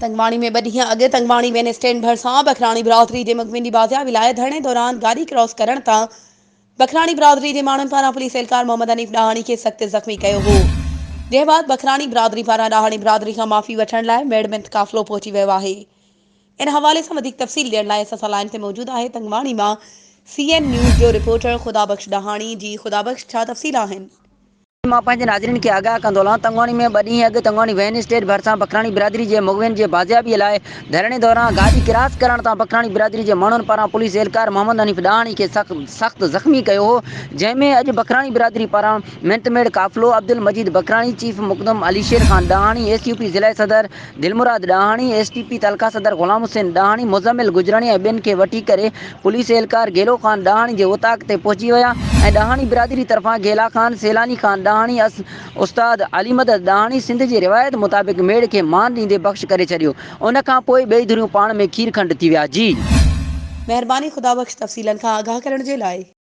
تنگواڻي ۾ ٻه ڏينهن اڳ تنگواڻي وين اسٽينڊ ڀرسان بکراڻي برادري جي مغوين جي بازيابي لاء ڌرڻي دوران گاڏي ڪراس ڪرڻ تان بکراڻي برادري جي ماڻهن پاران پوليس اهلڪار محمد حنيف ڏاهاڻي کي سخت زخمي ڪيو هو جنهن بعد بکراڻي برادري پاران ڏاهاڻي برادري کان معافي وٺڻ لاء ميڙ منٿ قافلو پهچي ويو آهي ان حوالي سان وڌيڪ تفصيل ڏيڻ لاء اسان سان لائين تي موجود آهي تنگواڻي مان سي اين نيوز جو رپورٽر خدا بخش ڏاهاڻي جي خدا بخش ڇا تفصيل آهن. مان پنهنجي ناظرين کي آگاهه ڪندو هلان تنگواڻي ۾ ٻه ڏينهن اڳ تنگواڻي وين اسٽيٽ ڀرسان بکراڻي برادري جي مغوين جي بازيابي لاء ڌرڻي دوران گاڏي ڪراس ڪرڻ تان بکراڻي برادري جي ماڻهن پاران پوليس اهلڪار محمد حنيف ڏاهاڻي کي سخت زخمي ڪيو هو جنهن ۾ اڄ بکراڻي برادري پاران منت ميڙ قافلو عبدالمجيد بکراڻي چيف مقدم Ali Sher Khan Dahani S U P ضلعي صدر Dilmurad Dahani, S T P تعلقه صدر غلام حسين ڏاهاڻي، مزمل گجراڻي ۽ ٻين کي وٺي ڪري پوليس اهلڪار گيلو خان ڏاهاڻي جي اوطاق تي پهچي ويا ۽ ڏاهاڻي برادري طرفان گيلا خان، سيلاني خان ڏاهاڻي، استاد علي مدد ڏاهاڻي سنڌ جي روايت مطابق ميڙ کي مان ڏيندي بخش ڪري ڇڏيو. ان کان پوء ٻئي ڌريون پاڻ ۾ کير کنڊ ٿي ويا. جي. مهرباني خدا بخش تفصيلن کان آگاهه ڪرڻ جي لاء.